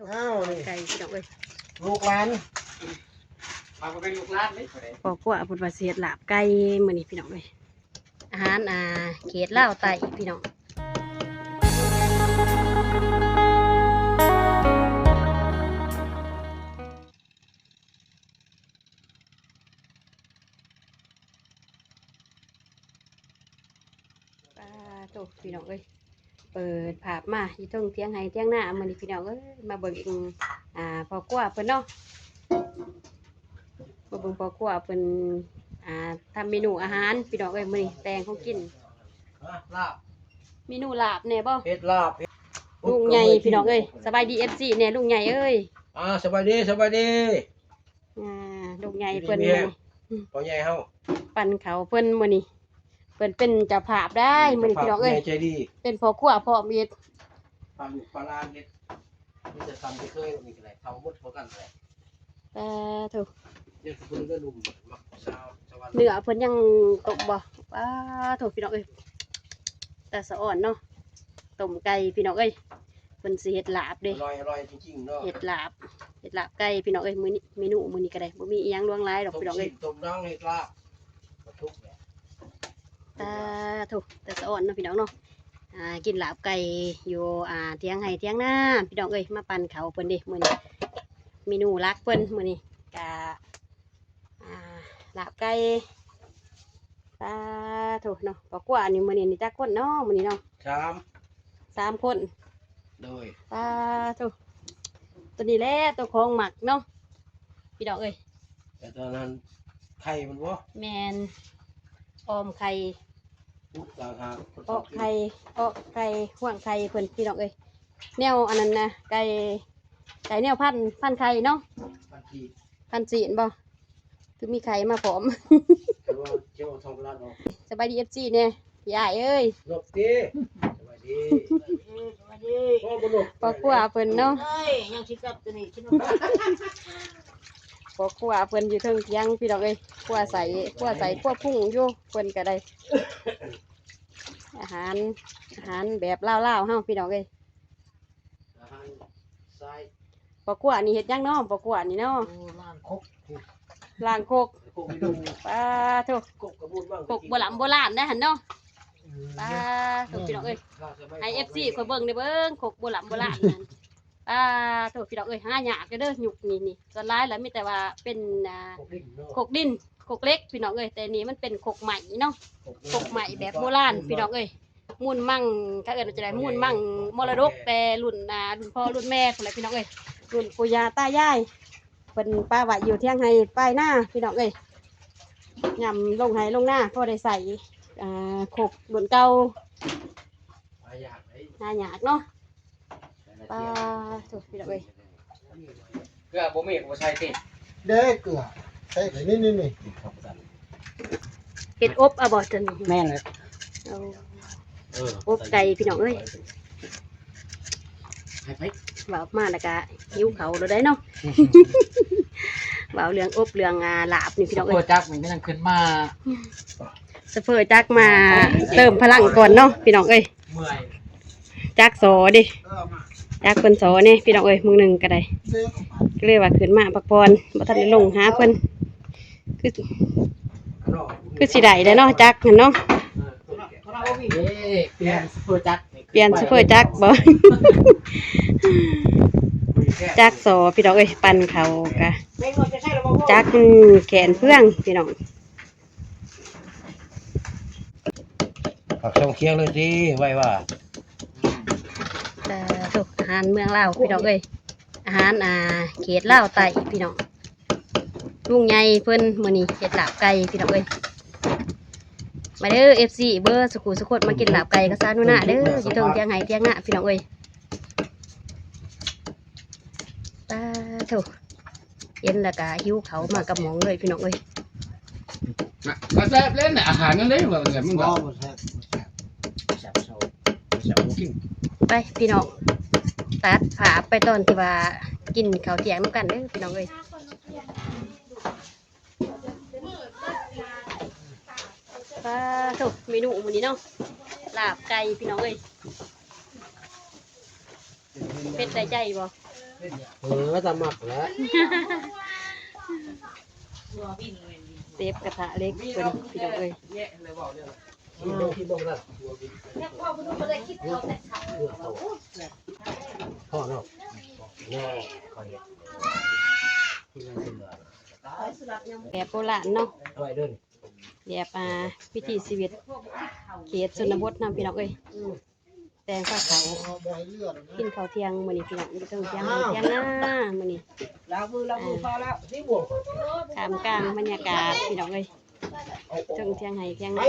ອ້າວ ນີ້ ໄກ່ພີ່ນ້ອງເອີຍ ລູກຫຼານ ມາເປັນລູກຫຼານເດ້ ພໍ່ຄົວເພິ່ນວ່າຊິເຮັດລາບໄກ່ມື້ນີ້ພີ່ນ້ອງເອີຍ ອາຫານ ອ່າ ເຂດລາວໃຕ້ພີ່ນ້ອງ. ປາໂທ້ ພີ່ນ້ອງເອີຍ ເປີດພາບມາຢູ່ເທິງຖຽງໄຮ່ຖຽງນາມື້ນີ້ພີ່ນ້ອງເອີຍ ມາເບິ່ງ ອ່າ ພໍ່ຄົວເພິ່ນເນາະ ມາເບິ່ງພໍ່ຄົວເພິ່ນ ອ່າ ທຳເມນູອາຫານພີ່ນ້ອງເອີຍ ມື້ນີ້ແຕ່ງຂອງກິນ ລາບ ເມນູລາບແດ່ບໍ່ ເຮັດລາບ ເຮັດ ລຸງໃຫຍ່ພີ່ນ້ອງເອີຍ ສະບາຍດີ ເອັຟຊີ ແດ່ລຸງໃຫຍ່ເອີຍ ອ່າ ສະບາຍດີ ສະບາຍດີ. ອ່າ ລູກໃຫຍ່ເພິ່ນ ຢູ່ດີມີແຮງ ມື້ນີ້ ພໍ່ໃຫຍ່ເຮົາ ປັ້ນເຂົ້າເພິ່ນມື້ນີ້ ເພິ່ນເປັນເຈົ້າພາບໄດ໋ມື້ນີ້ພີ່ນ້ອງເອີຍ ເປັນເຈົ້າພາບ ໃຫຍ່ໃຈດີ ເປັນພໍ່ຄົວພ້ອມເຮັດ ພາລູກພາຫຼານເຮັດ ມີແຕ່ຊຳທີ່ເຄີຍ ນີ້ກໍໄດ້ເທົ່າໝົດເທົ່າກັນແຫຼະ ປາໂທ້ ເຮັດເພິ່ນກໍໜຸ່ມ ມັກສາວສະຫວັນ ເນື້ອເພິ່ນຍັງຕົ້ມບໍ່ ປາໂທ້ ພີ່ນ້ອງເອີຍ ຕາສະອອນເນາະ ຕົ້ມໄກ່ພີ່ນ້ອງເອີຍ ເພິ່ນຊິເຮັດລາບເດ້ ອະລ່ອຍ ອະລ່ອຍຈິງໆເນາະ ເຮັດລາບ ເຮັດລາບໄກ່ພີ່ນ້ອງເອີຍ ມື້ນີ້ ເມນູມື້ນີ້ກໍໄດ້ ບໍ່ມີອີ່ຫຍັງຫຼວງຫຼາຍດອກພີ່ນ້ອງເອີຍ ຕົ້ມຊີ້ນ ຕົ້ມໜັງ ເຮັດລາບ ກໍທຸກແຫຼະ ສາທຸ ແຕ່ສະອອນເນາະພີ່ນ້ອງເນາະ ອ່າ ກິນລາບໄກ່ຢູ່ ອ່າ ຖຽງໄຮ່ຖຽງນາພີ່ນ້ອງເອີຍ ມາປັ້ນເຂົ້າເພິ່ນເດ້ມື້ນີ້ ເມນູຫຼັກເພິ່ນມື້ນີ້ກະ ອ່າ ລາບໄກ່ ສາທຸເນາະ ພໍ່ຄົວອັນນີ້ມື້ນີ້ນີ້ຈັກຄົນເນາະ ມື້ນີ້ເນາະ ສາມ ສາມຄົນ ໂດຍ ສາທຸ ໂຕນີ້ແຫຼະໂຕຂອງມັກເນາະ ພີ່ນ້ອງເອີຍ ແຕ່ຕອນນັ້ນໄຂ່ມັນບໍ່ ແມ່ນ ອອມໄຂ່ ອຸຕ່າງຫາກ ເອາະໄຂ່ ເອາະໄຂ່ ຫວ່າງໄຂ່ເພິ່ນ ພີ່ນ້ອງເອີຍ ແນວອັນນັ້ນນະ ໄກ່ ໄກ່ແນວພັນ ພັນໄຂ່ເນາະ ພັນຈີນ ພັນຈີນບໍ່ ຄືມີໄຂ່ມາພ້ອມ ແຕ່ວ່າເຈົ້າເອົາທອງກະດາດອອກ ສະບາຍດີ ເອັຟຊີ ແດ່ ພີ່ອ້າຍເອີຍ ນົກຕິ ສະບາຍດີ ສະບາຍດີ ພໍ່ບໍ່ນົກ ພໍ່ຄົວເພິ່ນເນາະ ເອີຍ ຍັງຊິກັບຕົວນີ້ ຊິນົກ ພໍ່ຄົວເພິ່ນຢູ່ເທິງຖຽງພີ່ນ້ອງເອີຍ ຄົວໃສ ຄົວໃສ ຄົວພຸ້ງຢູ່ ເພິ່ນກໍໄດ້ ອາຫານ ອາຫານແບບລາວໆເຮົາພີ່ນ້ອງເອີຍ ອາຫານຊາຍ ພໍ່ຄົວນີ້ເຮັດຫຍັງເນາະ ພໍ່ຄົວນີ້ເນາະ ໂອ້ ລ້າງຄົກ ລ້າງຄົກ ຄົກມີດູ ປາໂທ້ ຄົກກະບູນ ຄົກໂບລານໂບລານໄດ໋ຫັ້ນເນາະ ເອີ ປາໂທ້ ພີ່ນ້ອງເອີຍ ໃຫ້ ເອັຟຊີ ຂ້ອຍເບິ່ງໄດ້ເບິ່ງ ຄົກໂບລານໂບລານນັ້ນ ປາໂທ້ ພີ່ນ້ອງເອີຍ ຫາຍາກເດີ ຍຸກນີ້ນີ້ ສ່ວນຫຼາຍແລ້ວມີແຕ່ວ່າເປັນ ອ່າ ຄົກດິນເນາະ ຄົກດິນ ຄົກເຫຼັກ ພີ່ນ້ອງເອີຍ ແຕ່ນີ້ມັນເປັນຄົກໄມ້ເນາະ ຄົກໄມ້ແບບໂບລານ ຄົກໄມ້ ພີ່ນ້ອງເອີຍ ມູນມັງ ເຂົາເອີ້ນວ່າຈັ່ງໃດ ມູນມັງມໍລະດົກແຕ່ລຸ້ນ ອ່າ ລຸ້ນພໍ່ລຸ້ນແມ່ພຸ້ນແຫຼະພີ່ນ້ອງເອີຍ ລຸ້ນປູ່ຍ່າຕາຍາຍ ເພິ່ນປະໄວ້ຢູ່ຖຽງໄຮ່ປາຍນາພີ່ນ້ອງເອີຍ ຍາມລົງໄຮ່ລົງນາພໍໄດ້ໃຊ້ ອ່າ ຄົກລຸ້ນເກົ່າ ຫາຍາກເນາະ ປາໂທ້ ພີ່ນ້ອງເອີຍ ເກືອບໍ່ມີກໍບໍ່ໃສ່ຕິ ເດ້ ເກືອໃສ່ ນີ້ໆໆ ເຮັດອົບເອົາບໍ່ ຕົວນີ້ ແມ່ນແລ້ວ ເອົາ ເອີ ອົບໄກ່ພີ່ນ້ອງເອີຍ ໃຫ້ໄປ ເວົ້າມາແລ້ວກະຫິວເຂົ້າໂລດໄດ໋ເນາະ ເວົ້າເລື່ອງອົບເລື່ອງ ອ່າ ລາບນີ້ພີ່ນ້ອງເອີຍ ໂຊເຟີຈັກນີ້ກຳລັງຂຶ້ນມາ ໂຊເຟີຈັກມາເຕີມພະລັງກ່ອນເນາະພີ່ນ້ອງເອີຍ ເມື່ອຍ ຈັກສໍເດ້ ຈັກເພິ່ນສໍແດ່ພີ່ນ້ອງເອີຍ ມື້ໜຶ່ງກໍໄດ້ ກໍເລີຍວ່າຂຶ້ນມາພັກຜ່ອນ ບໍ່ທັນໄດ້ລົງຫາເພິ່ນ ຄື ຄືຊິໄດ້ແລ້ວເນາະ ຈັກຫັ້ນເນາະ ເອີ ປ່ຽນໂຊເຟີຈັກ ປ່ຽນໂຊເຟີຈັກບໍ ຈັກສໍພີ່ນ້ອງເອີຍ ປັ່ນເຂົ້າກະ ຈັກມັນແຂນເຟືອງພີ່ນ້ອງ ຜັກຊ່ອງຄຽງເລີຍຕິ ໄວ້ວ່າ ເອີ ທຸກອາຫານເມືອງລາວພີ່ນ້ອງເອີຍ ອາຫານ ອ່າ ເຂດລາວໃຕ້ພີ່ນ້ອງ ລຸງໃຫຍ່ເພິ່ນມື້ນີ້ເຮັດລາບໄກ່ພີ່ນ້ອງເອີຍ ມາເດີ ເອັຟຊີ ເບີດສູ່ຄູ່ສູ່ຄົນ ມາກິນລາບໄກ່ກັບສາວໜູນາເດີ ຢູ່ເທິງຖຽງໄຮ່ຖຽງນາພີ່ນ້ອງເອີຍ ປາໂທ້ ເຫັນແລ້ວກະຫິວເຂົ້າມາກັບໝ້ອງເລີຍພີ່ນ້ອງເອີຍ ນະ ກະແຊບເລີຍນະ ອາຫານນັ້ນເດ້ ວ່າແບບມັນ ບໍ່ ບໍ່ ບໍ່ແຊບ ບໍ່ແຊບ ແຊບໂຊ ບໍ່ແຊບບໍ່ກິນ ໄປພີ່ນ້ອງ ຕັດພາບໄປຕອນທີ່ວ່າກິນເຂົ້າທ່ຽງນຳກັນເດີພີ່ນ້ອງເອີຍ ປາໂທ້ ເມນູມື້ນີ້ເນາະ ລາບໄກ່ພີ່ນ້ອງເອີຍ ເຜັດໄດ້ໃຈບໍ່? ເອີ ຕາມັກແຫຼະ ເຊຟກະທະເຫຼັກເພິ່ນ ພີ່ນ້ອງເອີຍ. ພໍເນາະ ແບບໂບລານເນາະ ແບບ ອ່າ ວິຖີຊີວິດເຂດຊົນນະບົດນຳ ພີ່ນ້ອງເອີຍ. ແຕ່ງພາເຂົ້າ ກິນເຂົ້າທ່ຽງມື້ນີ້ພີ່ນ້ອງ ຢູ່ເທິງຖຽງໄຮ່ຖຽງນາມື້ນີ້ ລ້າງມື ລ້າງມື ພາແລ້ວ ນີ້ບໍ່ ທ່າມກາງບັນຍາກາດພີ່ນ້ອງເອີຍ ເທິງຖຽງໄຮ່ຖຽງນາ.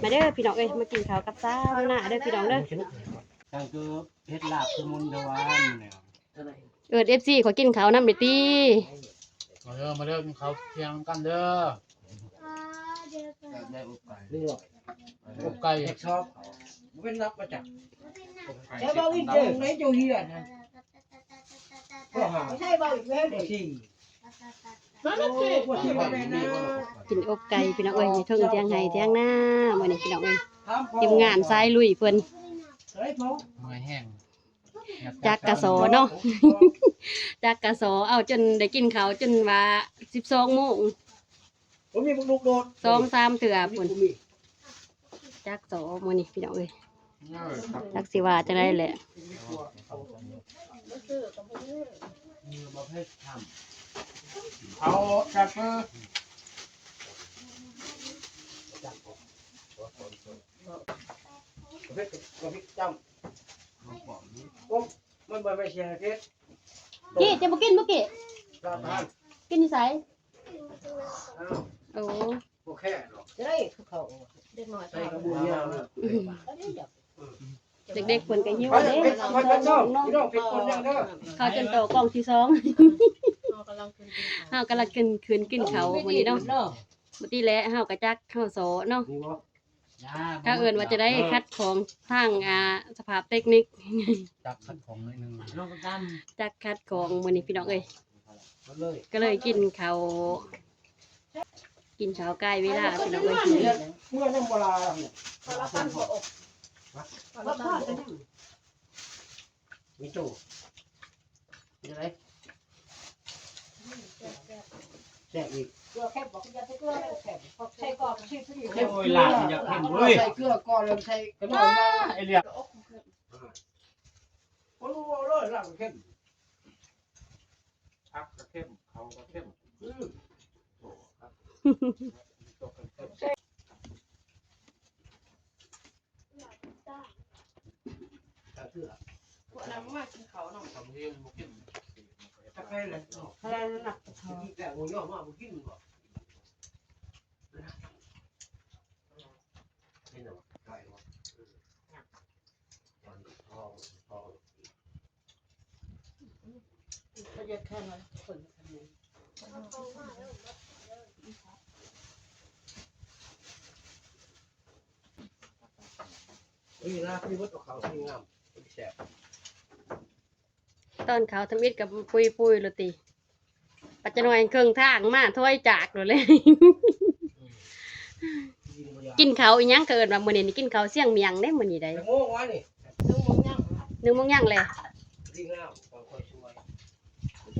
ມາເດີພີ່ນ້ອງເອີຍ ມາກິນເຂົ້າກັບສາວນາເດີພີ່ນ້ອງເດີ. ຈັ່ງຄືເຮັດລາບສະມຸນໄພຫວານນີ້ແຫຼະ. ເອີ້ນເອັຟຊີ ຂໍກິນເຂົ້ານຳແດ່ຕິ. ມາເດີ ມາເດີ ກິນເຂົ້າທ່ຽງນຳກັນເດີ. ໄດ້ອົບໄກ່ ອົບໄກ່ ຊອບ ບໍ່ເປັນນັກມາຈັກ ໃຊ້ເບົາອິນເດີ ໃນເຈົ້າເຮືອນຫັ້ນ ໃຊ້ເບົາອີກແລ້ວເດ້. ກິນອົບໄກ່ພີ່ນ້ອງເອີຍ ຢູ່ເທິງຖຽງໄຮ່ຖຽງນາມື້ນີ້ພີ່ນ້ອງເອີຍ. ທີມງານສາຍລຸຍເພິ່ນ ເມື່ອຍແຮງ ຈັກກະສໍເນາະ ຈັກກະສໍ ເອົາຈົນໄດ້ກິນເຂົ້າຈົນວ່າສິບສອງໂມງ ບໍ່ມີບັກລຸກໂດດ ສອງສາມເທື່ອພຸ້ນ ຈັກສໍມື້ນີ້ພີ່ນ້ອງເອີຍ. ຈັກຊິວ່າຈັ່ງໃດແຫຼະ ເອົາຈັກເອີ ເຜັດ ເຜັດຈ້ຳ ໂອ້ ມັນບໍ່ແມ່ນຊິໃຫ້ເຜັດ. ກີ້ ເຈົ້າບໍ່ກິນບໍ່ກີ້ ກິນຢູ່ໃສ? ໂອ້ ບໍ່ແຄ່ເນາະ ຈະໄດ້ຄືເຂົາ ເດັກນ້ອຍ ໃສ່ກະບວຍຍາວ ເດັກໆເພິ່ນກະຫິວເດ້ ເພິ່ນເພິ່ນເພິ່ນ ນ້ອງໆ ເຂົາຈົນຕໍ່ກ້ອງທີສອງ ເຮົາກຳລັງຂຶ້ນ ຂຶ້ນກິນເຂົ້າມື້ນີ້ເນາະ. ມື້ກີ້ແຫຼະເຮົາກະຈັກເຮົາສໍເນາະ ເຂົາເອີ້ນວ່າຈະໄດ້ ເອີ ຂັດຂອງທາງ ອ່າ ສະພາບເຕັກນິກ ຈັກຂັດຂອງໜ້ອຍໜຶ່ງ ຈັກຂັດຂອງມື້ນີ້ພີ່ນ້ອງເອີຍ. ກະເລີຍກິນເຂົ້າ ກິນເຂົ້າໃກ້ເວລາພີ່ນ້ອງເອີຍ. ເມື່ອນຳບໍ່ລາ ມີຕູ້ ເປັນຈັ່ງໃດ ແຊບອີກ ເກືອເຄັມບໍ່? ຢ່າໃສ່ເກືອເລີຍ ເຄັມ ໃສ່ກອນຊິພໍດີ ໂອ້ຍ ລາບມັນຢາກເຄັມເວີຍ ໃສ່ເກືອກ່ອນ ແລ້ວໃສ່ກະນອນມາ ໄອ້ເລື່ອງ ບໍ່ຮູ້ເວົ້າເລີຍ ລາບເຄັມ ຜັກກະເຄັມ ເຂົ້າກະເຄັມ ອືມ ຕາເທື່ອ ພວກນັ້ນມາກິນເຂົ້ານຳ ທຳເຮງບໍ່ກິນ ຈັກໄປແລ້ວ ຂະໜາດນັ້ນນະ ແຕ່ໝູຍົອມາບໍ່ກິນບໍ່ ເປັນຫຍັງ ໄກ່ບໍ່ ເຂົາເຮັດແຄ່ນັ້ນ ນີ້ລາບມີໝົດ ເອົາເຂົ້າທີ່ງາມ ແຊບ ຕອນເຂົ້າທຳອິດກະປຸຍໆໂລດຕິ ປັດຈະໜ້ອຍເຄິ່ງທາງມາຖອຍຈາກໂລດເລີຍ. ກິນເຂົ້າອີ່ຫຍັງ ເຂົາເອີ້ນວ່າມື້ນີ້ນີ້ ກິນເຂົ້າຊຽງໝ້ຽງເດ້ມື້ນີ້ໄດ໋ ໜຶ່ງໂມງຍັງ ໜຶ່ງໂມງຍັງແຫຼະ ດີງາມ ຂ້ອຍຊ່ວຍ ເ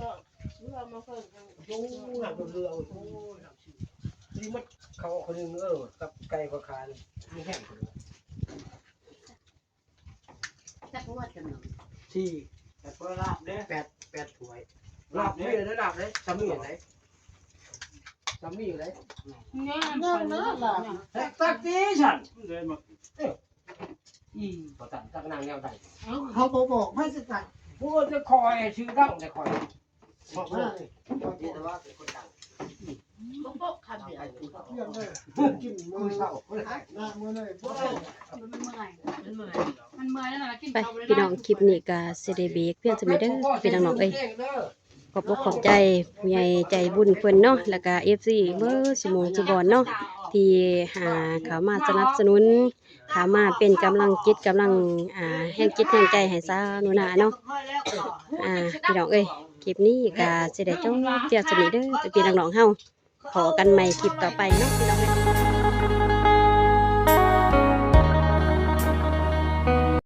ຫຼືອມາເພີ່ມ ໂອ້ ນ້ຳເຫຼືອ ໂອ້ຍ ນ້ຳຊິ ນີ້ມັນເຂົ້າຄົນໜຶ່ງ ເອີ ກັບໄກ່ກໍຂາຍ ມີແຮງ ຈັກງວດກັນເນາະ ສີ່ ແຕ່ເປີດລາບເດ້ ແປດ ແປດຖ້ວຍ ລາບນີ້ເດ້ ລາບເດ້ ຊຳນີ້ໄດ໋ ຊຳນີ້ໄດ໋ ງາມເນາະ ແຕ່ຕັກຕີຊັ້ນ ເອີ ອີ ບໍ່ຕັກ ຈັກນັ່ງແນວໃດ ເຮົາບໍ່ບອກໃຜຊິຕັກ ຜູ້ຈະຄອຍຊື່ດັງແຕ່ຂ້ອຍ ບອກມາເລີຍ ເຫັນແຕ່ວ່າເປັນຄົນດັງ ບໍ່ເປາະຄຳດຽວ ກິນມື້ເຊົ້າ ນະ ມື້ນີ້ບໍ່ໄດ້ ມັນເມື່ອຍ ມັນເມື່ອຍ ມັນເມື່ອຍແລ້ວນະ ກິນ ໄປ ເຂົ້າບໍ່ໄດ້ ພີ່ນ້ອງ ຄລິບນີ້ກະຊິໄດ້ເບຣກພຽງສ່ຳນີ້ເດີພີ່ນ້ອງເອີຍ. ຂອບອົກຂອບໃຈຜູ້ໃຫຍ່ໃຈບຸນເພິ່ນເນາະ ແລ້ວກະເອັຟຊີເບິດສູ່ໝູ່ສູ່ບ່ອນເນາະ ທີ່ ຫາ ເຂົ້າມາສະໜັບສະໜູນ ເຂົ້າມາເປັນກຳລັງຈິດກຳລັງ ອ່າ ແຮງຈິດແຮງໃຈໃຫ້ສາວໜູນາເນາະ. ອ່າ ພີ່ນ້ອງເອີຍ ຄລິບນີ້ກະຊິໄດ້ຈົບພຽງສ່ຳນີ້ເດີ ພີ່ນ້ອງເຮົາ ພໍ້ກັນໃໝ່ຄລິບຕໍ່ໄປເນາະ ພີ່ນ້ອງເອີຍ.